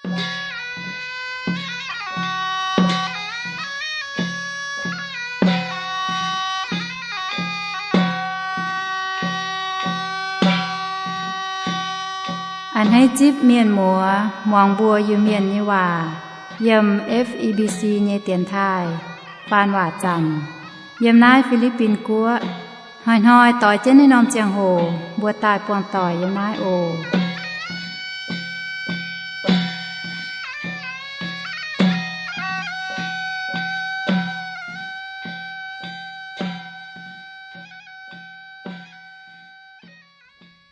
A'hneiv zipv mienh muoz muangx mbuo Iu-Mienh nyei waac yiem F E B C nyei dienx taaih faan waac zanc yiem naaiv Fi^li^bin Guoqv. Hnoi-hnoi doix jienv naaiv norm ziangh hoc mbuo daaih buangh doic yiem naaiv oc.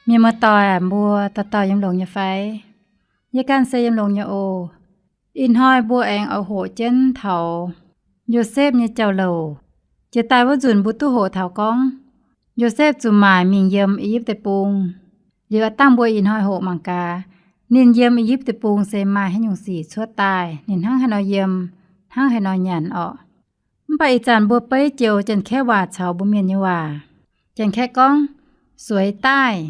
Mienh muoz-doic aac, mbuo dauh dauh yiem longx nyei fai? Yie ganh se yiem longx nyei oc. Ih hnoi mbuo aengx oix hoqc jienv taux Yosepv nyei jauv-louc. Jiex daaih wuov nzunc mbuo duqv hoqc taux gorngv, Yosepv zuqc maaic mingh yiem I^yipv Deic-Bung. Liuz aav dangh mbuo ih hnoi hoqc mangc gaax, ninh yiem I^yipv Deic-Bung se maaih haaix nyungc sic cuotv daaih, ninh hnangv haaix nor yiem, hnangv haaix nor nyanc orqc. Mv baac ih zanc mbuo beiv joux Janx-Kaeqv waac caux mbuo Mienh nyei waac. Janx-Kaeqv gorngv, sueix daaih.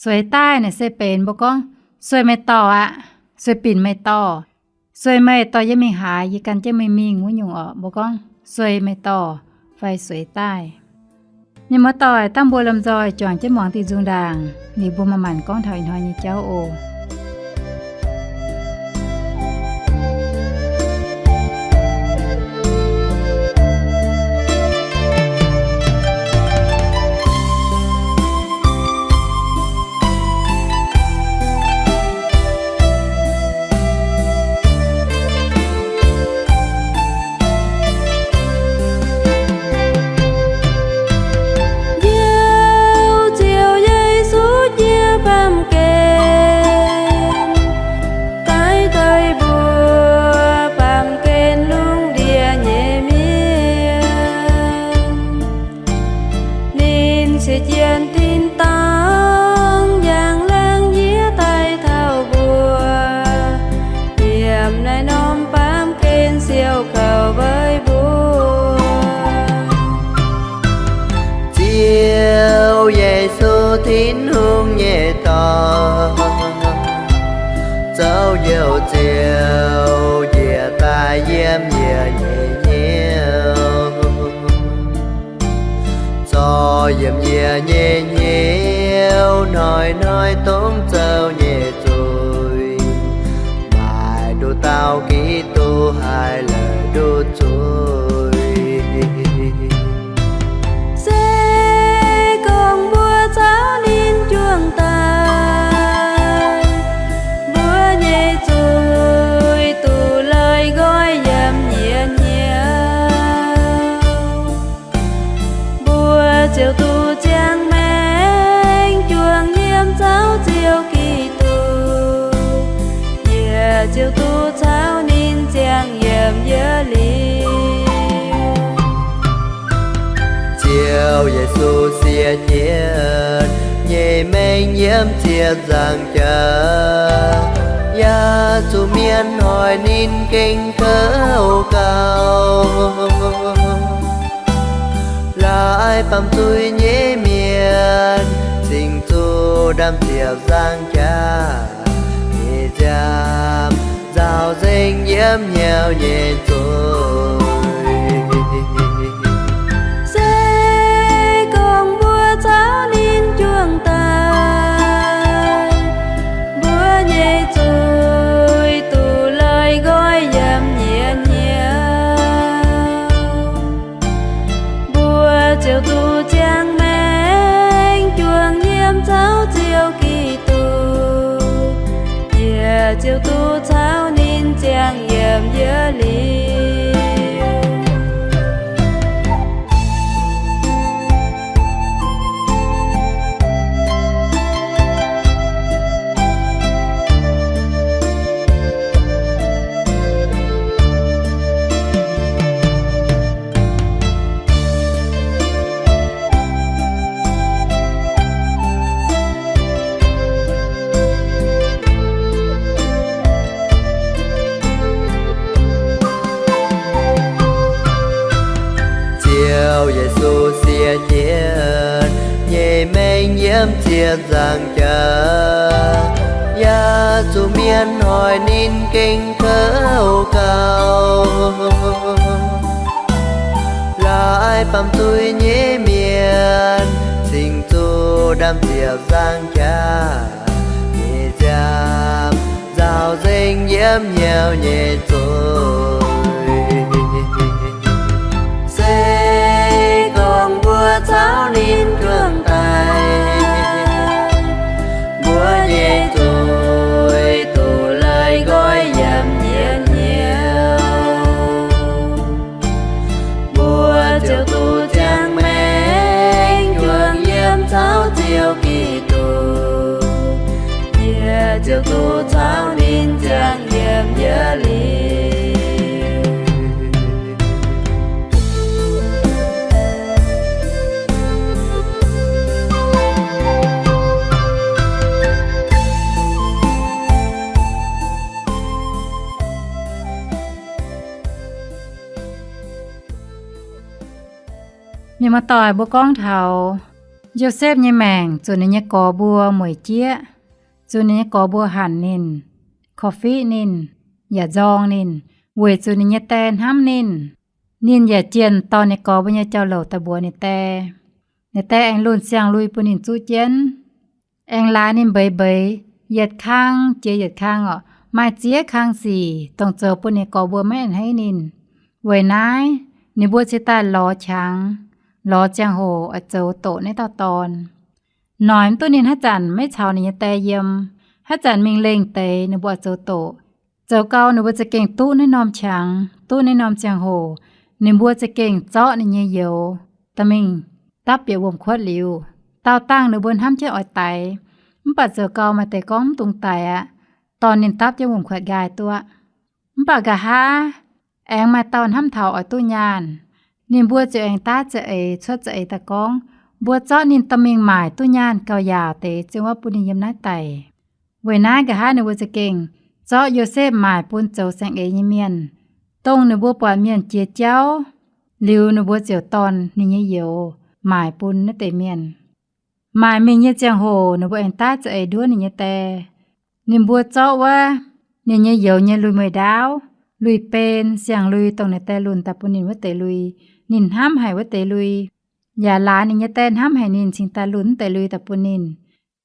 Sueix daaih naaic se benx mbuo gorngv, sueih meih dorh aqv, sueih binc meih dorh, sueih meih dorh yie mingh haaix, yie gan jienv meih mingh wuov nyungc orqc. Mbuo gorngv, sueih meih dorh fai sueix daaih. Mienh muoz-doic, dangh mbuo lomh nzoih juangc jienv muangx diuh nzung ndaangc, liuz mbuo manc-manc gorngv taux ih hnoi nyei jauv oc. Ziouv Yesu yiem baamh gen, daaih doix mbuo baamh gen lungh ndiev nyei mienh. Ninh siex jienv tin-dorngh njang laangh yie daaih taux mbuo, yiem naaiv norm baamh gen siou kaux weic mbuo. Ziouv Yesu, Tin-Hungh nyei Dorn, zoux Njoux Ziouv njiec daaih yiem yie nyei hnyouv, zorc yiem yie nyei hnyouv hnoi-hnoi dongh zoux nyei zuiz, maaih nduqc dauh Giduc haih la'duqv zuiz. Se gorngv mbuo caux ninh juangc daaih, mbuo nyei zuiz duqv lorz nqoi yiem yie hnyouv. Mbuo ziouc duqv ziangh maengc juangc yiem zaux Ziouv Giduc, yie ziouc duqv caux ninh ziangh yiem yie liuz. Ziouv Yesu siex jienv nyei maengc yiem ziepc nzaangc jaax, yaac zuqc mienh hoic ninh gengh kouv gauh. Laaix baamh zuiz nyei mienh cingx zuqc ndaamv-ziepc nzaangc jaax nyei nziaamv nzaaux nzengc yiem hnyouv nyei zuiz. Se gorngv mbuo caux ninh juangc daaih, mbuo nyei zuiz duqv lorz nqoi yiem yie hnyouv. Mbuo ziouc duqv ziangh maengc juangc yiem zaux Ziouv Giduc, yie ziouc duqv caux ninh ziangh yiem yie liuz. Ziouv Yesu siex jienv nyei maengc yiem ziepc nzaangc jaax, yaac Zuqc mienh hoic ninh gengh kouv gau. Laaix baamh zuiz nyei mienh cingx zuqc ndaamv-ziepc nzangc jaax nyei nziaamv nzaaux nzengc yiem hnyouv nyei zuiz. Se gorngv mbuo caux ninh juangc daaih, mbuo nyei zuiz duqv leih nqoi yiem yie hnyouv, mbuo ziouc duqv ziangh maengc juangc yiem caux Ziouv Giduc, yie ziouc duqv caux ninh ziangh yiem yie liuz. Mienh muoz-doic, mbuo gorngv taux Yosepv nyei maengc zuqc ninh nyei gorx mbuo mueic jieqv, zuqc ninh nyei gorx mbuo hanc ninh, korv-fiqv ninh, yaac nzorng ninh, weic zuqc ninh nyei die hnamv ninh. Ninh yaac jienh dorh ninh gorx mbuo nyei jauv-louc daaih mbuox ninh die. Ninh die aengx lunh siang-lui bun ninh zuqv jienv, aengx laaix ninh mbeix mbeix, yietc kang jiex yietc kang orqc, maaih ziex kang sic dongh zoux bun ninh gorx mbuo maiv a'hneiv ninh. Weic naaiv ninh mbuo cingx daaih lorz qangx, lorz ziangh hoc oix zoux doqc naaiv dauh dorn. Noic mv duqv ninh haaix zanc maiv caux ninh nyei die yiem, haaix zanc mingh lengh deix ninh mbuo oix zoux doqc. Zoux gau ninh mbuo za'gengh duqv naaiv norm qangx, duqv naaiv norm ziangh hoc, ninh mbuo za'gengh zorqv ninh nyei youz dorh mingh dapv bieqc wuom-kuotv liuz, daauh dangh ninh mbuo hnamv jienv oix daix, mv baac zoux gau maaih deix gorngv mv dungx daix aqv, dorh ninh dapv jienv wuom-kuotv nqaai duqv. Mv baac nqa'haav aengx maaih dauh hnamv taux oix duqv nyaanh. Ninh mbuo ziouc aengx daav za'eix cuotv za'eix daaih gorngv, mbuo zorqv ninh dorh mingh maaic duqv nyaanh gauh yaauc deix ziouc wuov bun ninh yiem naaiv daic. Weic naaiv nqa'haav ninh mbuo za'gengh zorqv Yosepv maaic bun zoux saeng-eix nyei mienh, dongh ninh mbuo buatc mienh jiex jauv liuz, ninh mbuo ziouc dorh ninh nyei youz maaic bun naaiv deix mienh. Maaic mingh nyei ziangh hoc ninh mbuo aengx daav za'eix nduov ninh nyei die. Ninh mbuo zorqv wuov ninh nyei youz nyei lui-mueiz-ndaauv, lui-ben, siang-lui dongh ninh die lunh daaih bun ninh wuov deix lui. Ninh hnamv haic wuov deix lui, yaac laaix ninh nyei die hnamv haic ninh cingx daaih lunh wuov deix lui daaih bun ninh.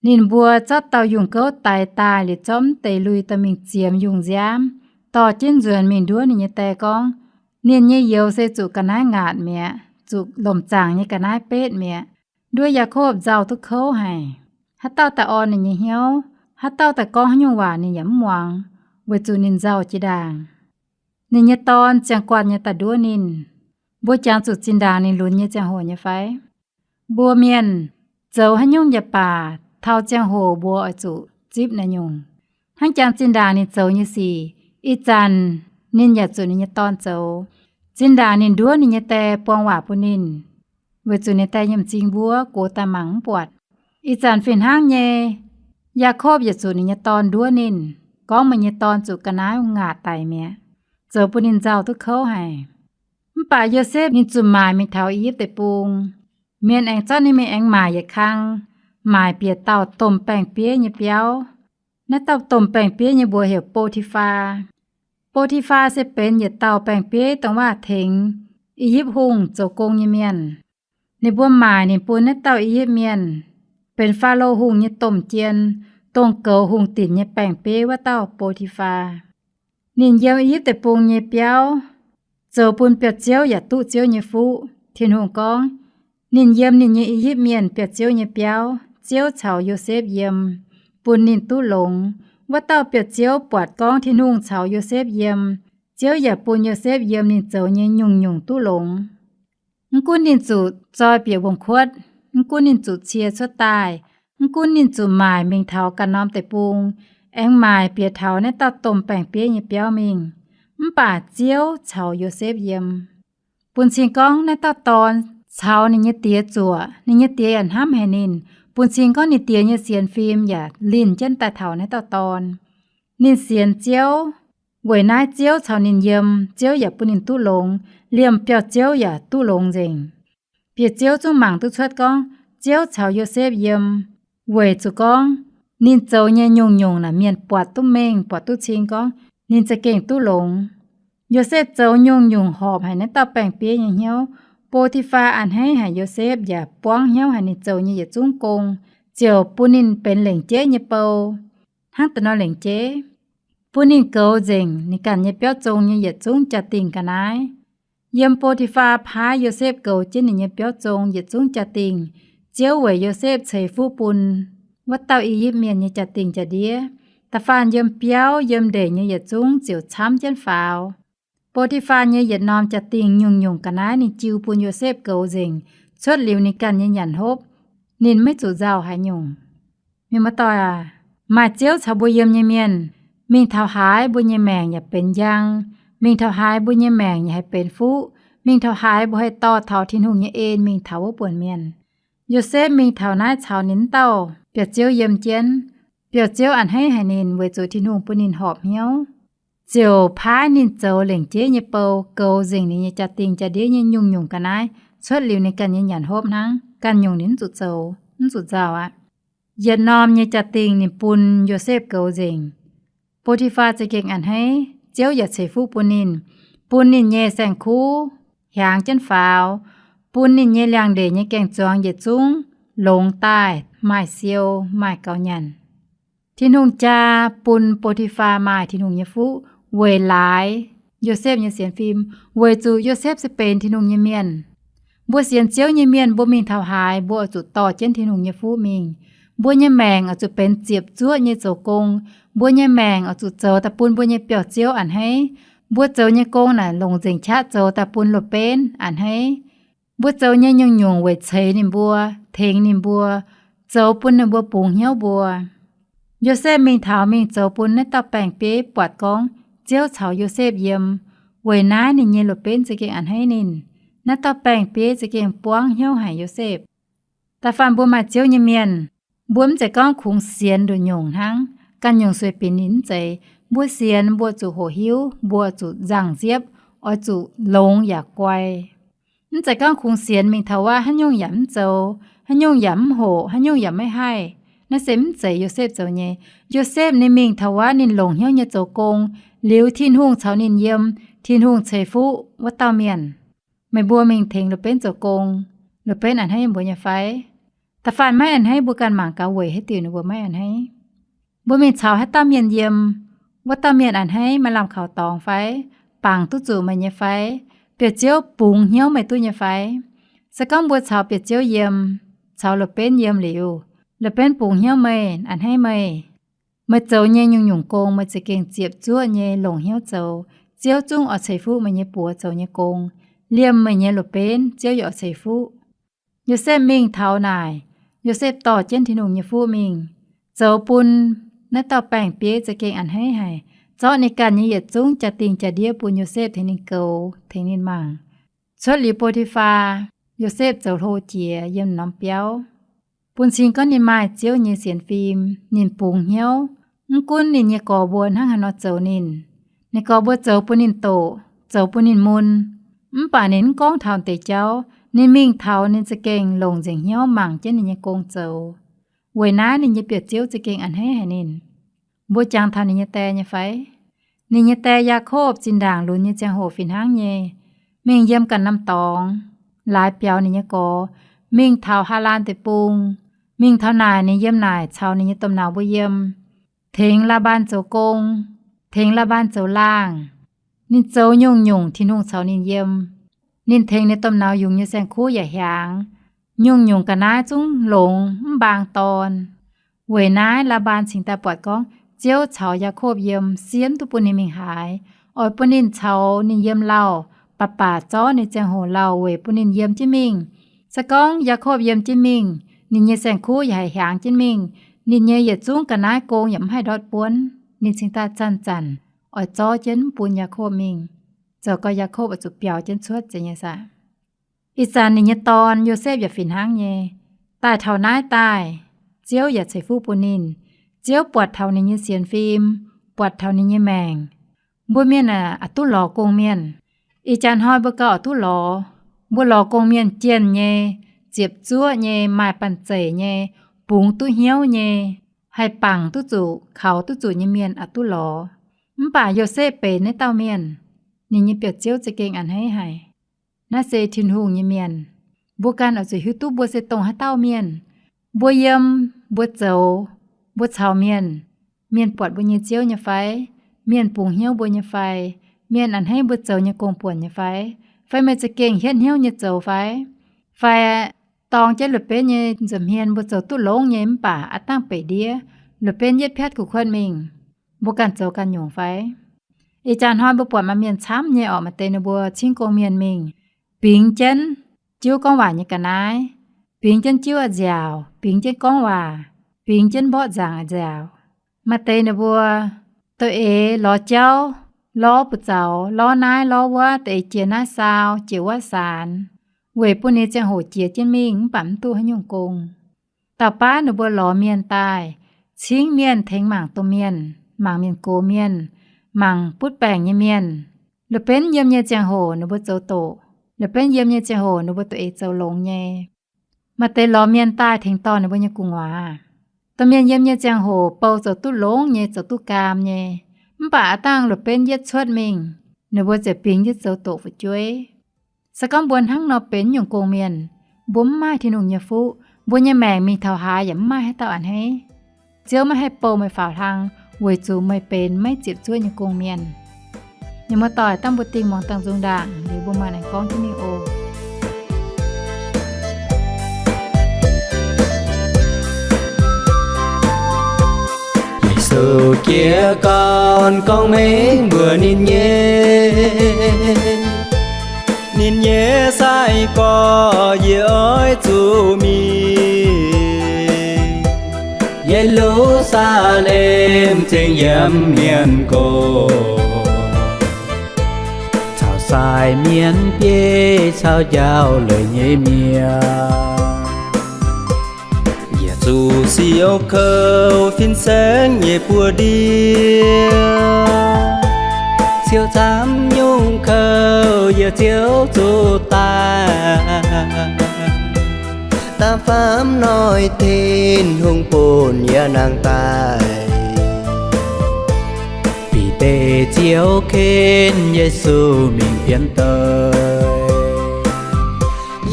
Ninh mbuo zorqv dauh yungh gouv daix daaih liuz, zorqv wuov deix lui dorh mingh ziemx yungh nziaamv, dorh jienv nzuonx mingh nduov ninh nyei die gorngv, ninh nyei youz se zuqc ga'naaiv ngaatc mi'aqv, zuqc lomc zaangc nyei ga'naaiv betv mi'aqv. Nduov Yaakopv nzauh duqv kouv haic. Haaix dauh daaih orn ninh nyei hnyouv, haaix dauh daaih gorngv haaix nyungc waac ninh yaac mv muangx, weic zuqc ninh nzauh jiex ndaangc. Ninh nyei dorn ziangh guanh nyei daaih nduov ninh. Mbuo jangx zuqc zinh ndaangc ninh lunx nyei ziangh hoc nyei fai? Mbuo mienh zoux haaix nyungc yaac baac, taux ziangh hoc mbuo oix zuqc zipv naaiv nyungc. Hnangv jangx zinh ndaangc ninh zoux nyei sic, ih zanc ninh yaac zuqc ninh nyei dorn zoux. Zinh ndaangc ninh nduov ninh nyei die buang waac bun ninh, weic zuqc ninh die nyei m'zing mbuov gox daaih mangc mv buatc. Ih zanc fih hnangv nyei, Yaakopv yaac zuqc ninh nyei dorn nduov ninh, gorngv meih nyei dorn zuqc ga'naaiv ngaatc daic mi'aqv, zoux bun ninh nzauh duqv kouv haic. Mv baac Yosepv ninh zuqc maaic mingh taux I^yipv Deic-Bung. Mienh aengx zorqv ninh mingh aengx maaic yietc kang, maaic bieqc dauh domh baeng-bieiv nyei biauv. Naaiv dauh domh baeng-bieiv nyei mbuox heuc Bo^ti^faa. Bo^ti^faa se benx yietc dauh baeng-bieiv dongh waac tengx I^yipv Hungh zoux gong nyei mienh. Ninh mbuo maaic ninh bun naaiv dauh I^yipv Mienh, benx Faalo Hungh nyei domh jien, dongh goux hungh dinc nyei baeng-bieiv wuov dauh Bo^ti^faa. Ninh yiem I^yipv Deic-Bung nyei biauv, zoux bun biauv-ziouv yaac duqv Ziouv nyei fuqv. Tin-Hungh gorngv, ninh yiem ninh nyei I^yipv Mienh biauv-ziouv nyei biauv, Ziouv caux Yosepv yiem, bun ninh duqv longx. Wuov dauh biauv-ziouv buatc gorngv Tin-Hungh caux Yosepv yiem, Ziouv yaac bun Yosepv yiem ninh zoux nyei nyungc-nyungc duqv longx. Mv gunv ninh zuqc zoi bieqc wuom-kuotv, mv gunv ninh zuqc cie cuotv daaih, mv gunv ninh zuqc maaic mingh taux ganh norm deic-bung, aengx maaic bieqc taux naaiv dauh domh baeng-bieiv nyei biauv mingh, mv baac Ziouv caux Yosepv yiem. Bun cing gorngv naaiv dauh dorn caux ninh nyei die zuoqc, ninh nyei die yaac hnamv haic ninh. Bun cing gorngv ninh die nyei sienx fim yaac linh jienv daaih taux naaiv dauh dorn. Ninh sienx Ziouv, weic naaiv Ziouv caux ninh yiem, Ziouv yaac bun ninh duqv longx, liemh biauv-ziouv yaac duqv longx nzengc. Biauv-ziouv zungv mangc duqv cuotv gorngv Ziouv caux Yosepv yiem, weic zuqc gorngv Ninh zoux nyei nyungc-nyungc naaic mienh buatc duqv mengh, buatc duqv cing gorngv ninh za'gengh duqv longx. Yosepv zoux nyungc-nyungc horpc haic naaiv dauh baeng-bieiv nyei hnyouv. Bo^ti^faa a'hneiv haic Yosepv yaac buangv hnyouv haic ninh zoux nyei yietc zungv gong, ziouc bun ninh benx lengc jeiv nyei bou hnangv da'nor lengc jeiv, bun ninh goux nzengc ninh ganh nyei biauv zong nyei yietc zungv jaa-dingh ga'naaiv. Yiem Bo^ti^faa paaiv Yosepv goux jienv ninh nyei biauv zong yietc zungv jaa-dingh, Ziouv weic Yosepv ceix fuqv bun wuov dauh I^yipv Mienh nyei jaa-dingh jaa-ndiev. Da'faanh yiem biauv yiem ndeic nyei yietc zungv ziouc camv jienv faaux. Bo^ti^faa nyei yietc norm jaa-dingh nyungc-nyungc ga'naaiv ninh jiu bun Yosepv goux nzengc, cuotv liuz ninh ganh nyei nyanc hopv, ninh maiv zuqc nzauh haaix nyungc. Mienh muoz-doic aac, maaih Ziouv caux mbuo yiem nyei mienh, mingh taux haaix mbuo nyei maengc yaac benx njang. Mingh taux haaix mbuo nyei maengc yaac haih benx fuqv. Mingh taux haaix mbuo haih dorh taux Tin-Hungh nyei en mingh taux wuov buonc mienh. Yosepv mingh taux naaiv caux ninh wuov dauh biauv-ziouv yiem jienv. Biauv-ziouv a'hneiv haic ninh weic zuqc Tin-Hungh bun ninh horpc hnyouv, ziouc paaiv ninh zoux lengc jeiv nyei bou goux nzengc ninh nyei jaa-dingh jaa-ndiev nyei nyungc-nyungc ga'naaiv, cuotv liuz ninh ganh nyei nyanc hopv hnangv. Ganh nyungc ninh mv zuqc zoux, mv zuqc nzauh aqv. Yietc norm nyei jaa-dingh ninh bun Yosepv goux nzengc. Bo^ti^faa za'gengh a'hneiv, Ziouv yaac ceix fuqv bun ninh, bun ninh nyei saeng-kuv hiaangx jienv faaux, bun ninh nyei liangx-ndeic nyei gaeng-zuangx yietc zungv longx daaih, maaih siou, maaih gaux nyanc. Tin-Hungh jaa bun Bo^ti^faa maaih Tin-Hungh nyei fuqv weic laaix Yosepv nyei sienx fim, weic zuqc Yosepv se benx Tin-Hungh nyei mienh. Mbuo sienx Ziouv nyei mienh, mbuo mingh taux haaix mbuo oix zuqc dorh jienv Tin-Hungh nyei fuqv mingh. Mbuo nyei maengc oix zuqc benx ziepc zuoqv nyei zoux gong. Mbuo nyei maengc oix zuqc zoux daaih bun mbuo nyei biauv-ziouv a'hneiv. Mbuo zoux nyei gong naaic longc nzengc qaqv zoux daaih bun loz-benv a'hneiv. Mbuo zoux nyei nyungc-nyungc weic ceix ninh mbuo, tengx ninh mbuo, zoux bun ninh mbuo bungx hnyouv mbuo. Yosepv mingh taux mingh zoux bun naaiv dauh baeng-bieiv buatc gorngv Ziouv caux Yosepv yiem. Weic naaiv ninh nyei loz-benv za'gengh a'hneiv ninh. Naaiv dauh baeng-bieiv za'gengh buangv hnyouv haic Yosepv. Da'faanh mbuo maaih Ziouv nyei mienh, mbuo mv zeiz gorngv kungx sienx nduqc nyungc hnangv, ganh nyungc sueih binc ninh mv zeiz. Mbuo sienx mbuo zuqc hoqc hiuv, mbuo zuqc nzangc-nziepv, oix zuqc longx yaac guai. Mv zeiz gorngv kungx sienx mingh taux wuov haaix nyungc yaac mv zoux, haaix nyungc yaac mv hoqc, haaix nyungc yaac maiv haih. Naaiv se mv zeiz Yosepv zoux nyei. Yosepv ninh mingh taux wuov ninh longc hnyouv nyei zoux gong, liuz Tin-Hungh caux ninh yiem, Tin-Hungh ceix fuqv wuov dauh mienh. Meih mbuo mingh tengx loz-benv zoux gong, loz-benv a'hneiv mbuo nyei fai? Da'faanh maiv a'hneiv mbuo ganh mangc gaax weic haaix diuc ninh mbuo maiv a'hneiv. Mbuo mingh caux haaix dauh mienh yiem, wuov dauh mienh a'hneiv maaih lamh kaux dorngx fai? Bangc duqv zuqc meih nyei fai? Biauv-ziouv bungx hnyouv meih duqv nyei fai? Se gorngv mbuo caux biauv-ziouv yiem, caux loz-benv yiem liuz, loz-benv bungx hnyouv meih, a'hneiv meih, meih zoux nyei nyungc-nyungc gong meih za'gengh ziepc zuoqv nyei longc hnyouv zoux, Ziouv zungv oix ceix fuqv meih nyei buoz zoux nyei gong. Liemh meih nyei loz-benv, Ziouv yaac oix ceix fuqv. Yosepv mingh taux naaic, Yosepv dorh jienv Tin-Hungh nyei fuqv mingh, zoux bun naaiv dauh baeng-bieiv za'gengh a'hneiv haic, zorqv ninh ganh nyei yietc zungv jaa-dingh jaa-ndiev bun Yosepv tengx ninh goux, tengx ninh mangc. Cuotv liuz Bo^ti^faa, Yosepv zoux hlo jiex yiem norm biauv. Bun cing gorngv ninh maaih Ziouv nyei sienx fim, ninh bungx hnyouv. Mv gunv ninh nyei gorx mbuo hnangv haaix nor zoux ninh, ninh gorx mbuo zoux bun ninh doqc, zoux bun ninh mun, mv baac ninh mv gorngv taux deix jauv. Ninh mingh taux ninh za'gengh longc nzengc hnyouv mangc jienv ninh nyei gong zoux. Weic naaiv ninh nyei biauv-ziouv za'gengh a'hneiv haic ninh. Mbuo jangx taux ninh nyei die nyei fai? Ninh nyei die, Yaakopv, zinh ndaangc lunx nyei ziangh hoc fih hnangv nyei, mingh yiem ganh norm dorngx, laaix biaux ninh nyei gorx, mingh taux Haalaan Deic-Bung. Mingh taux naaic ninh yiem naaic caux ninh nyei domh nauz mbuo yiem, tengx Laa^mbaan zoux gong, tengx Laa^mbaan zoux laangh. Ninh zoux nyungc-nyungc Tin-Hungh caux ninh yiem. Ninh tengx ninh domh nauz yungz nyei saeng-kuv yaac hiaangx. Nyungc-nyungc ga'naaiv zungv longx mv mbaang dorn. Weic naaiv Laa^mbaan cingx daaih buatc gorngv Ziouv caux Yaakopv yiem, siemv duqv bun ninh mingh haaix, oix bun ninh caux ninh yiem lauh, baac baac zorqv ninh ziangh hoc lauh weic bun ninh yiem jienv mingh. Se gorngv Yaakopv yiem jienv mingh, ninh nyei saeng-kuv yaac haih hiaangx jienv mingh. Ninh nyei yietc zungv ga'naaiv gong yaac mv haih ndortv buonv. Ninh cingx daaih zanc-zanc oix zorqv jienv mv bun Yaakopv mingh, zoux gau Yaakopv oix zuqc biaux jienv cuotv zeiz nyei saah. Ih zanc ninh nyei dorn, Yosepv, yaac fih hnangv nyei. Daaih taux naaiv daaih, Ziouv yaac ceix fuqv bun ninh. Ziouv buatc taux ninh nyei sienx fim, buatc taux ninh nyei maengc. Mbuo mienh aah, a'duqv lorz gong-mienh. Ih jaax hnoi mbuo gauh a'duqv lorz. Mbuo lorz gong-mienh jienh nyei, ziepc zuoqv nyei, maaih banh zeic nyei, bungx duqv hnyouv nyei, haih bangc duqv zuqc, kaux duqv zuqc nyei mienh aqc duqv lorz. Mv baac Yosepv benx naaiv dauh mienh, ninh nyei biauv-ziouv za'gengh a'hneiv haic. Naaiv se Tin-Hungh nyei mienh. Mbuo ganh oix zuqc hiuv duqv mbuo se dongh haaix dauh mienh. Mbuo yiem, mbuo zoux, mbuo caux mienh, mienh buatc mbuo nyei Ziouv nyei fai? Mienh bungx hnyouv mbuo nyei fai? Mienh a'hneiv mbuo zoux nyei gong-buonc nyei fai? Fai meih za'gengh hietv hnyouv nyei zoux fai? Fai dorng jienv la'benv nyei nza'hmien mbuo zoux duqv longx nyei mv baac aav dangh beic ndiev, la'benv yietv piatv kuv kuotv mingh, mbuo ganh zoux ganh nyungc fai? Ih jaax hnoi mbuo buatc maaih mienh camv nyei orqc, maaih deix ninh mbuo cingv gong mienh mingh, bingx jienv Ziouv gorngv waac nyei ga'naaiv, bingx jienv Ziouv a'nziaauc, bingx jienv gorngv waac, bingx jienv mborqv nzaangc a'nziaauc. Maaih deix ninh mbuo doqc eix lorz jauv, lorz buoz zaux, lorz naaiv lorz wuov, doqc eix jiex naaiv saau, jiex wuov saanx, weic bun ninh ziangh hoc jiex jienv mingh mv baac mv duqv haaix nyungc gong. Dauh baav ninh mbuo lorz mienh daaih, cingv mienh tengx mangc domh mienh, mangc mienh gox mienh, mangc butv baengc nyei mienh. La'benv yiem nyei ziangh hoc ninh mbuo zoux doqc, la'benv yiem nyei ziangh hoc ninh mbuo doqc eix zoux longx nyei. Maaih deix lorz mienh daaih tengx dorh ninh mbuo nyei gu'nguaaz. Domh mienh yiem nyei ziangh hoc bou zoux duqv longx nyei, zoux duqv gaam nyei, mv baac aav dangh la'benv yietv cuotv mingh, ninh mbuo ziouc bingx jienv zoux doqc fu'jueiv. Se gorngv mbuo hnangv nor benx nyungc gong-mienh, mbuo mv maaih Tin-Hungh nyei fuqv, mbuo nyei maengc mingh taux haaix yaac mv maaih haaix dauh a'hneiv. Ziouv maiv haih bou meih faaux hlang weic zuqc meih benx maiv ziepc zuoqv nyei gong-mienh. Mienh muoz-doic, dangh mbuo dingh muangx dangh nzung ndaangc liuz mbuo maaih aengx gorngv jienv mingh oc. Yesu jiez gorn gorngv mengh mbuox ninh nyei, ninh nyei sai-gorx yie oix zuqc mingh Ye^lu^saa^lem ceng yiem mienh gox, caux sai mienh bieiv caux njaaux leiz nyei mienh. Yaac zuqc siou kouv fin-saeng nyei buoz-ndiev, siou camv nyungc kouv yie ziouc zuqc daaih. Da'faam hnoi Tin-Hungh bun yie nangh daaih, Bide ziouc ken Yesu mingh pienx douc.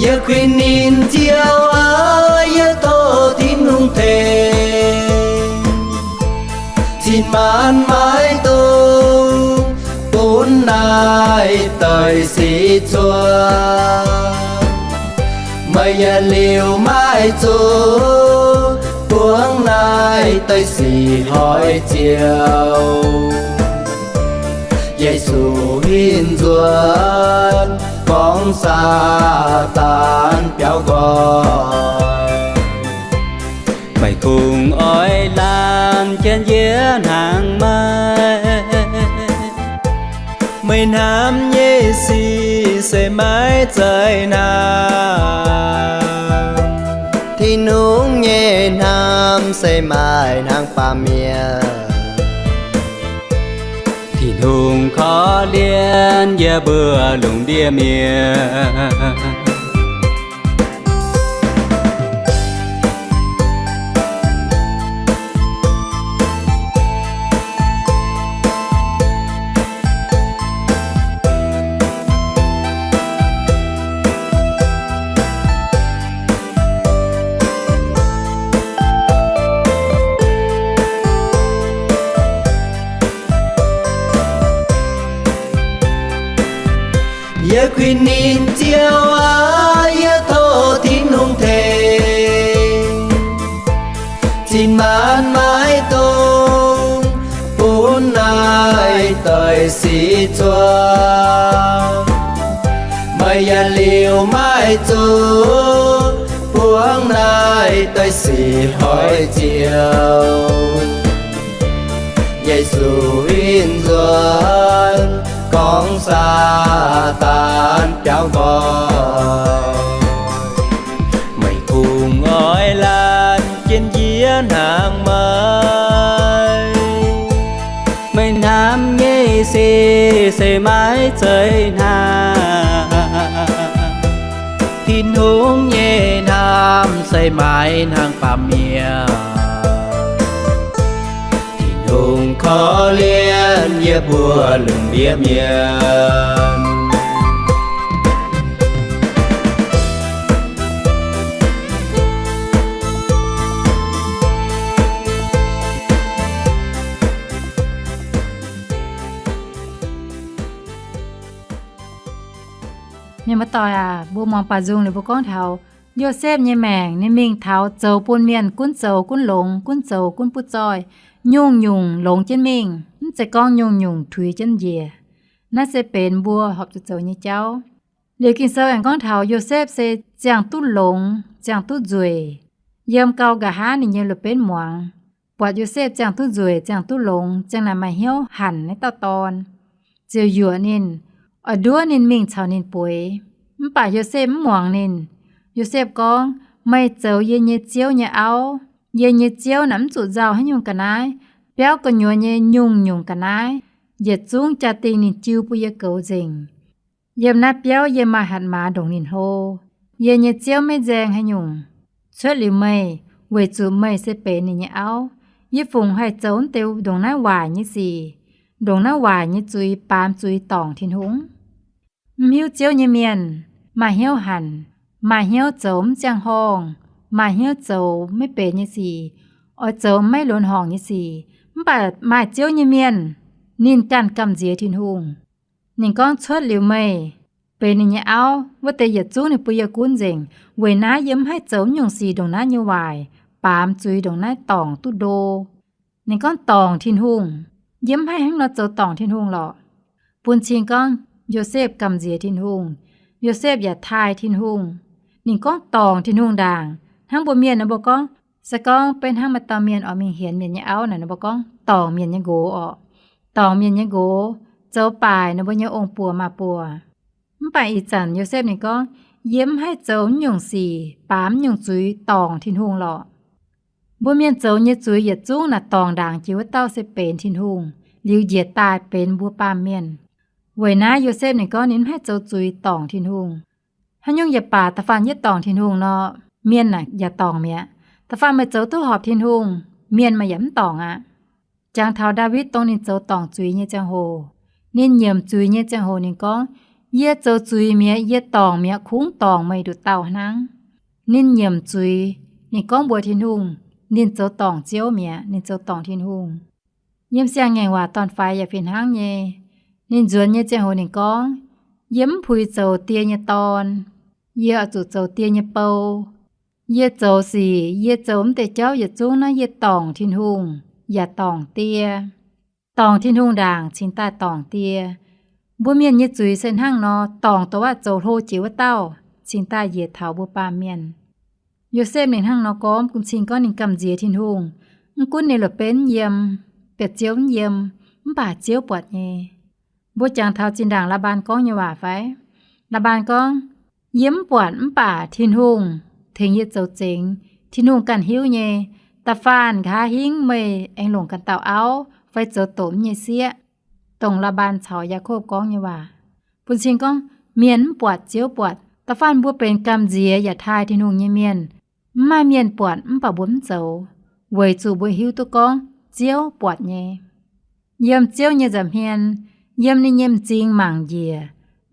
Yie kuinx ninh Ziouv aac, yie tov Tin-Hungh tengx, zinh maanc maiv dungx bun naaiv deix sic cuotv. Meih yietc liuz maiv zuqc buangv naaiv deix sic hoic ziouc. Yesu hinc nzuonx gorngv Saadaan biaux nqoi, meih kungx oix laanh jienv yie hnangv maiv? Meih hnamv nyei sic se maiv zeiz hnangv. Tin-Hungh nyei hnamv se maaih hnangv baamh mienh. Tin-Hungh korv-lienh yie mbuo lungh ndiev mienh. Yie kuinx ninh Ziouv aac, yie tov Tin-Hungh tengx, zinh maanc maiv dungx bun naaiv deix sic cuotv. Meih yietc liuz maiv zuqc buangv naaiv deix sic hoic ziouc. Yesu hinc nzuonx gorngv Saadaan biaux nqoi, meih kungx oix laanh jienv yie hnangv maiv? Meih hnamv nyei sic se maiv zeiz hnangv. Tin-Hungh nyei hnamv se maiv hnangv baamh mienh. Korv-lienh yie mbuo lungh ndiev mienh. Mienh muoz-doic aac, mbuo muangx baac nzung liuz mbuo gorngv taux Yosepv nyei maengc, ninh mingh taux zoux bun mienh gunv zoux gunv longx, gunv zoux gunv butv zoih, nyungc-nyungc longx jienv mingh, mv zeiz gorngv nyungc-nyungc tuix jienv njiec. Naaiv se benx mbuo horpc zuqc zoux nyei jauv. Liuz Ging-Sou aengx gorngv taux Yosepv se ziangh duqv longx, ziangh duqv nzueic. Yiem gau nqa'haav ninh nyei loz-benv muangx, buatc Yosepv ziangh duqv nzueic, ziangh duqv longx, ziangh naaic maaih hnyouv hanc naaiv dauh dorn, ziouc yuoqc ninh, oix nduov ninh mingh caux ninh bueix. Mv baac Yosepv mv muangx ninh. Yosepv gorngv, Meih zoux yie nyei ziouv nyei auv. Yie nyei ziouv naaic mv zuqc nzauh haaix nyungc ga'naaiv. Biauv gu'nyuoz nyei nyungc-nyungc ga'naaiv, yietc zungv jaa-dingh ninh jiu bun yie goux nzengc. Yiem naaiv biauv yie maaih hatc maaz ndongc ninh hlo. Yie nyei ziouv maiv nzaeng haaix nyungc. Cuotv liuz meih, weic zuqc meih se benx ninh nyei auv. Yie fungc haih zoux deix ndongc naaiv waaic nyei sic, ndongc naaiv waaic nyei zuiz, baamz zuiz dorngc Tin-Hungh? Mv hiuv Ziouv nyei mienh maaih hnyouv hanc, maaih hnyouv zoux mv ziangh horngh, maaih hnyouv zoux maiv benx nyei sic, oix zoux maiv lunx horngc nyei sic. Mv baac maaih Ziouv nyei mienh, ninh ganh gamh nziex Tin-Hungh. Ninh gorngv, Cuotv liuz meih, benx ninh nyei auv, wuov deix yietc zungv ninh bun yie gunv nzengc. Weic naaiv yie mv haih zoux mv nyungc sic ndongc naaiv nyei waaic, baamz zuiz ndongc naaiv dorngc duqv ndo. Ninh gorngv dorngc Tin-Hungh. Yie mv haih hnangv nor zoux dorngc Tin-Hungh lorqc. Bun cing gorngv Yosepv gamh nziex Tin-Hungh. Yosepv yaac taaih Tin-Hungh. Ninh gorngv dorngc Tin-Hungh ndaangc. Hnangv mbuo mienh nor mbuo gorngv, se gorngv beiv hnangv maaih dauh mienh oix mingh hienx mienh nyei auv naaic, ninh mbuo gorngv dorngc mienh nyei nqox orqc. Dorngc mienh nyei nqox, zoux baaic ninh mbuo nyei ong-buoc maa-buoc. Mv baac ih zanc Yosepv ninh gorngv, Yie mv haih zoux mv nyungc sic, baamz mv nyungc zuiz dorngc Tin-Hungh lorqc. Mbuo mienh zoux nyei zuiz yietc zungv naaic dorngc ndaangc jiex wuov dauh se benx Tin-Hungh, liuz njiec daaih benx mbuo baamh mienh. Weic naaiv Yosepv ninh gorngv ninh mv haih zoux zuiz dorngc Tin-Hungh. Haaix nyungc yaac baac da'faanh yie dorngc Tin-Hungh nor, mienh naaic yaac dorngc mi'aqv. Da'faanh meih zoux duqv horpc Tin-Hungh, mienh meih yaac mv dorngc aqv. Jangx taux Ndaawitv dongh ninh zoux dorngc zuiz nyei ziangh hoc, ninh nyiemc zuiz nyei ziangh hoc ninh gorngv, Yie zoux zuiz mi'aqv, yie dorngc mi'aqv, kungx dorngc meih nduqc dauh hnangv. Ninh nyiemc zuiz, ninh gorngv mbuox Tin-Hungh, ninh zoux dorngc Ziouv mi'aqv, ninh zoux dorngc Tin-Hungh. Yiem Siang-Ngaengc Waac Dorn-Faix yaac fih hnangv nyei. Ninh nzuonx nyei ziangh hoc ninh gorngv, Yie mv puix zoux die nyei dorn. Yie oix zuqc zoux die nyei bou. Yie zoux sic, yie zoux mv deix jauv yietc zungv naaiv yie dorngc Tin-Hungh yaac dorngc die. Dorngc Tin-Hungh ndaangc cingx daaih dorngc die. Mbuo mienh nyei zuiz se hnangv nor, dorngc dongh waac zoux hlo jiex wuov dauh cingx daaih njiec taux mbuo baamh mienh. Yosepv ninh hnangv nor gorngv bun cing gorngv ninh gamh nziex Tin-Hungh. Mv gunv ninh la'benv yiem, bieqc Ziouv mv yiem, mv baac Ziouv buatc nyei. Mbuo jangx taux zinh ndaangc Laa^mbaan gorngv nyei waac fai? Laa^mbaan gorngv, Yie mv buatc, mv baac Tin-Hungh tengx yie zoux zengx. Tin-Hungh ganh hiuv nyei. Da'faanh nqa'haav hingv meih aengx longc ganh dauh auv fai zoux doqc mv nyei sieqv. Dongh Laa^mbaan caux Yaakopv gorngv nyei waac. Bun cing gorngv mienh mv buatc, Ziouv buatc. Da'faanh mbuo benx gamh nziex yaac taaih Tin-Hungh nyei mienh, mv maaih mienh buatc mv baac mbuo mv zoux, weic zuqc mbuo hiuv duqv gorngv Ziouv buatc nyei. Yiem Ziouv nyei nza'hmien, yiem ninh nyei m'zing mangc njiec,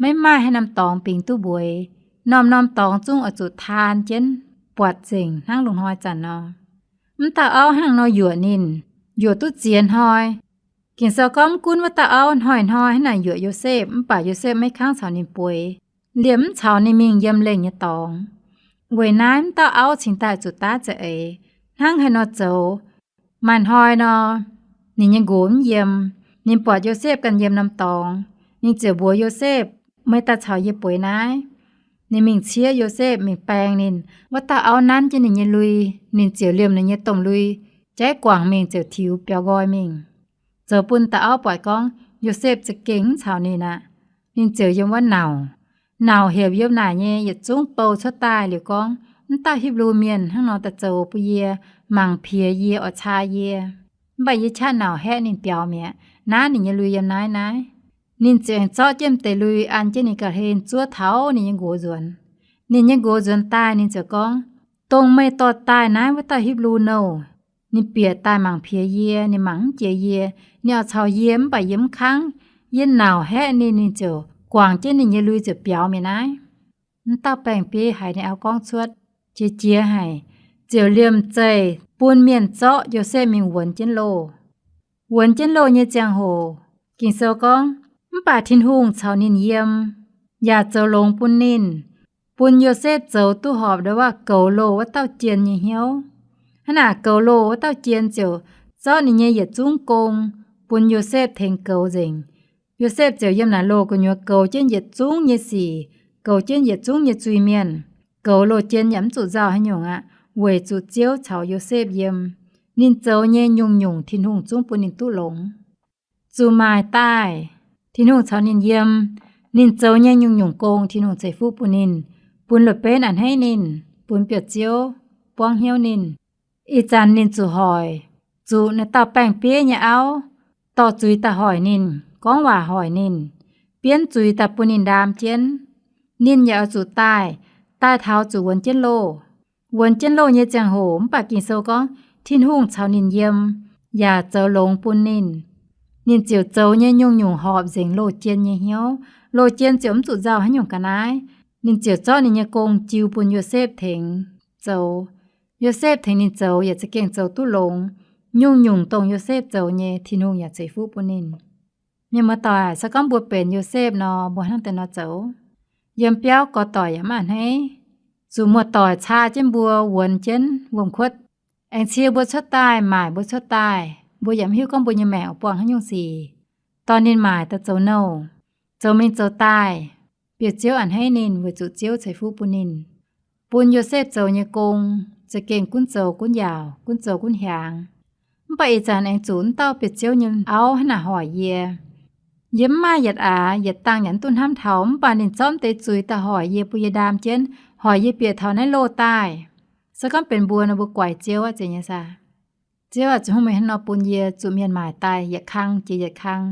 maiv maaih haaix norm dorngx bingx duqv mbueix. Norm-norm dorngx zungv oix zuqc taan jienv buatc nzengc hnangv loz-hnoi zanc nor. Mv dauh auv hnangv nor yuoqc ninh, yuoqc duqv ziex hnoi. Ging-Sou gorngv mv gunv wuov dauh auv hnoi-hnoi hnangv naaic yuoqc Yosepv, mv baac Yosepv maiv kangv caux ninh bueix, liemh mv caux ninh mingh yiem lengh nyei dorngx. Weic naaiv mv dauh auv cingx daaih zuqc daav za'eix. Hnangv haaix nor zoux? Maaih hnoi nor, ninh nyei nqox mv yiem, ninh buatc Yosepv ganh yiem norm dorngx. Ninh ziouc mbuox Yosepv, Meih daaih caux yie bueix naaiv. Ninh mingh ciev Yosepv, mingh baeng ninh. Wuov dauh auv nanv jienv ninh nyei lui, ninh ziouc liemh ninh nyei domh lui jaiv guangc mingh ziouc tiux biaux nqoi mingh. Zoux bun dauh auv buatc gorngv Yosepv za'gengh mv caux ninh aqv. Ninh ziouc yiem wuov nauc. Nauc hepc yiem naaic nyei yietc zungv bou cuotv daaih liuz gorngv, Mv dauh Hipv^lu Mienh hnangv nor daaih zoux bun yie, mangc piex yie, oix caa yie. Mv baac yie qaqv nauc haeqv ninh biaux mi'aqv. Naaiv ninh nyei lui yiem naaiv naaiv. Ninh ziouc aengx zorqv jienv m'deix lui an jienv ninh ga'hlen zuov taux ninh nyei nqox nzuonx. Ninh nyei nqox nzuonx daaih ninh ziouc gorngv, Dongh meih dorh daaih naaiv wuov dauh Hipv^lu nouh. Ninh bieqc daaih mangc piex yie, ninh mangc mv jiex yie. Ninh oix caux yie mv baac yie mv kangv. Yie nauc haeqv ninh, ninh ziouc guangc jienv ninh nyei lui ziouc biaux mi'aqv naaiv. Mv dauh baeng-bieiv haiz ninh auv gorngv cuotv, jiex jiex haic, ziouc liemh zeih bun mienh zorqv Yosepv mingh wuonx jienv loh. Wuonx jienv loh nyei ziangh hoc, Ging-Sou gorngv, mv baac Tin-Hungh caux ninh yiem, yaac zoux longx bun ninh, bun Yosepv zoux duqv horpc ndo waac goux loh wuov dauh jien nyei hnyouv. Hnangv naaic goux loh wuov dauh jien ziouc zorqv ninh nyei yietc zungv gong bun Yosepv tengx goux nzengc. Yosepv ziouc yiem naaic loh gu'nyuoz goux jienv yietc zungv nyei sic, goux jienv yietc zungv nyei zuiz-mienh. Goux loh jien yaac mv zuqc nzauh haaix nyungc aqv, weic zuqc Ziouv caux Yosepv yiem. Ninh zoux nyei nyungc-nyungc Tin-Hungh zungv bun ninh duqv longx. Zuqc maaic daaih, Tin-Hungh caux ninh yiem. Ninh zoux nyei nyungc-nyungc gong Tin-Hungh ceix fuqv bun ninh, bun loz-benv a'hneiv ninh, bun biauv-ziouv buangv hnyouv ninh. Ih zanc ninh zuqc hoic, zuqc naaiv dauh baeng-bieiv nyei auv dorh zuiz daaih hoic ninh, gorngv waac hoic ninh, bienv zuiz daaih bun ninh ndaam jienv. Ninh yaac oix zuqc daaih, daaih taux zuqc wuonx jienv loh. Wuonx jienv loh nyei ziangh hoc mv baac Ging-Sou gorngv Tin-Hungh caux ninh yiem, yaac zoux longx bun ninh. Ninh ziouc zoux nyei nyungc-nyungc horpc nzengc loh jien nyei hnyouv. Loh jien ziouc mv zuqc nzauh haaix nyungc ga'naaiv. Ninh ziouc zorqv ninh nyei gong jiu bun Yosepv tengx zoux. Yosepv tengx ninh zoux yaac za'gengh zoux duqv longx. Nyungc-nyungc dongh Yosepv zoux nyei Tin-Hungh yaac ceix fuqv bun ninh. Mienh muoz-doic, se gorngv mbuo benx Yosepv nor, mbuo hnangv deix nor zoux? Yiem biauv gorx-doic yaac mv a'hneiv. Zuqc muoz-doic caa jienv mbuo wuonx jienv wuom-kuotv, aengx cie mbuo cuotv daaih, maaic mbuo cuotv daaih, mbuo yaac mv hiuv gorngv mbuo nyei maengc oix buangh haaix nyungc sic. Dorh ninh maaic daaih zoux nouh, zoux mingh zoux daaih, bieqc Ziouv a'hneiv ninh weic zuqc Ziouv ceix fuqv bun ninh. Bun Yosepv zoux nyei gong za'gengh gunv zoux gunv yaauc, gunv zoux gunv hiaangx. Mv baac ih zanc aengx zuqc wuov dauh bieqc Ziouv nyei auv hnangv naaic hoic yie. Yie mv maaih yietc aax yietc dangh yaac mv duqv hnamv taux, mv baac ninh zorqv deix zuiz daaih hoic yie, bun yie ndaam jienv, hoic yie bieqc taux naaiv loh daaih. Se gorngv benx mbuo nor, mbuo guaix Ziouv aqv, zeiz nyei saah? Ziouv aac, zoux hungh meih hnangv nor bun yie zuqc mienh maaic daaih yietc kang jiex yietc kang.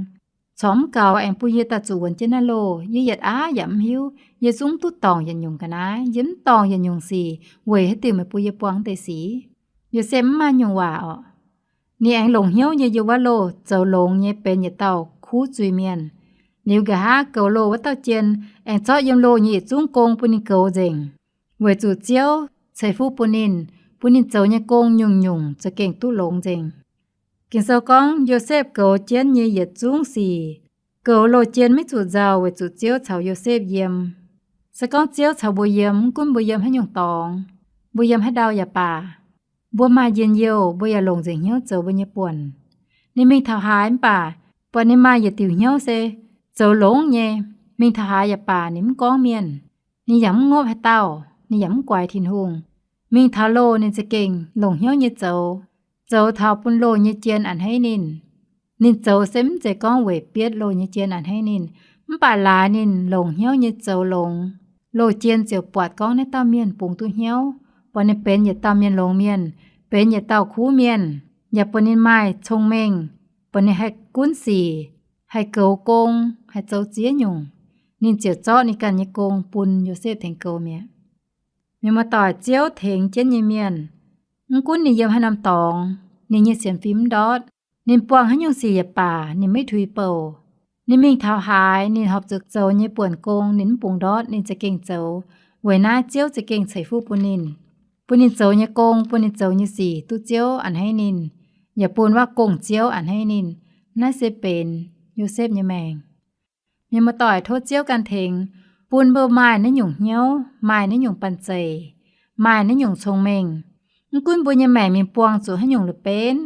Corc mv gaux aengx bun yie daaih zuqc wuonx jienv naaiv loh. Yie yietc aav yaac mv hiuv. Yie zungv mv duqv dorngc yietc nyungc ga'naaiv. Yie mv dorngc yietc nyungc sic. Weic haaix diuc meih bun yie buang deix sic? Yosepv mv maaih nyungc waac orqc. Ninh aengx longc hnyouv nyei yiem wuov loh zoux longx nyei benx yietc dauh kuv zuiz-mienh. Liuz nqa'haav goux loh wuov dauh jien aengx zorqv yiem loh nyei yietc zungv gong bun ninh goux nzengc, weic zuqc Ziouv ceix fuqv bun ninh, bun ninh zoux nyei gong nyungc-nyungc za'gengh duqv longx nzengc. Ging-Sou gorngv Yosepv goux jienv nyei yietc zungv sic, goux loh jien maiv zuqc nzauh weic zuqc Ziouv caux Yosepv yiem. Se gorngv Ziouv caux mbuo yiem, mv gunv mbuo yiem haaix nyungc dorngx, mbuo yiem haaix ndau yaac baac, mbuo maaih njien-youh, mbuo yaac longc nzengc hnyouv zoux mbuo nyei buonc. Ninh mingh taux haaix mv baac, buatc ninh maaih yietc diuc hnyouv se zoux longx nyei, mingh taux haaix yaac baac ninh mv gorngv mienh, ninh yaac mv ngopv haaix dauh, ninh yaac mv guaix Tin-Hungh. Mingh taux loh ninh za'gengh longc hnyouv nyei zoux, zoux taux bun loh nyei jien a'hneiv ninh. Ninh zoux se mv zeiz gorngv weic bietv loh nyei jien a'hneiv ninh, mv baac laaix ninh longc hnyouv nyei zoux longx, loh jien ziouc buatc gorngv naaiv dauh mienh bungx duqv hnyouv, buatc ninh benx yietc dauh mienh longx mienh, benx yietc dauh kuv mienh, yaac buatc ninh maaih cong-mengh, buatc ninh haih gunv sic, haih goux gong, haih zoux ziex nyungc. Ninh ziouc zorqv ninh ganh nyei gong bun Yosepv tengx goux mi'aqv. Mienh muoz-doic, Ziouv tengx jienv nyei mienh, mv gunv ninh yiem haaix norm dorngx, ninh nyei sienx fim mv ndortv, ninh buangh haaix nyungc sic yaac baac ninh maiv tuix bouc. Ninh mingh taux haaix, ninh horpc zuqc zoux nyei buonc gong ninh mv bungx ndortv ninh za'gengh zoux. Weic naaiv Ziouv za'gengh ceix fuqv bun ninh, bun ninh zoux nyei gong, bun ninh zoux nyei sic duqv Ziouv a'hneiv ninh, yaac bun waac gong Ziouv a'hneiv ninh. Naaiv se benx Yosepv nyei maengc. Mienh muoz-doic, tov Ziouv ganh tengx bun mbuo maaih naaiv nyungc hnyouv, maaih naaiv nyungc banh zeic, maaih naaiv nyungc cong-mengh. Mv gunv mbuo nyei maengc mingh buangh zuqc haaix nyungc la'benv,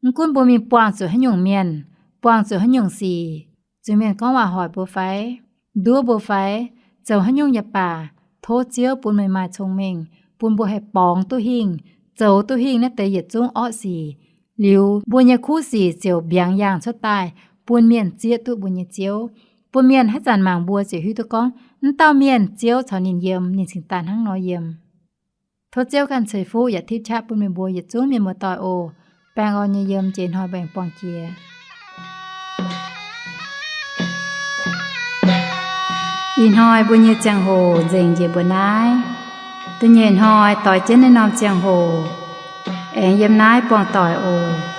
mv gunv mbuo mingh buangh zuqc haaix nyungc mienh, buangh zuqc haaix nyungc sic, zuiz-mienh gorngv waac hoic mbuo fai, nduov mbuo fai, zoux haaix nyungc yaac baac, tov Ziouv bun meih maaih cong-mengh, bun mbuo haih borngz duqv hingh, zoux duqv hingh naaiv deix yietc zungv orqv sic. Liuz mbuo nyei kuv sic ziouc mbiaangx yaangh cuotv daaih, bun mienh zieqv duqv mbuo nyei Ziouv, bun mienh haaix zanc mangc mbuo ziouc hiuv duqv gorngv, mv dauh mienh Ziouv caux ninh yiem, ninh cingx daaih hnangv nor yiem. Tov Ziouv ganh ceix fuqv yaac tipv qaqv bun meih mbuo yietc zungv mienh muoz-doic oc. Baengh orn nyei yiem, jiex hnoi mbuo aengx buangh jiex. Ih hnoi mbuo nyei ziangh hoc nzengc njiec mbuo naaiv. Da'nyeic hnoi doix jienv naaiv norm ziangh hoc, Aengx yiem naaiv buangh doic oc.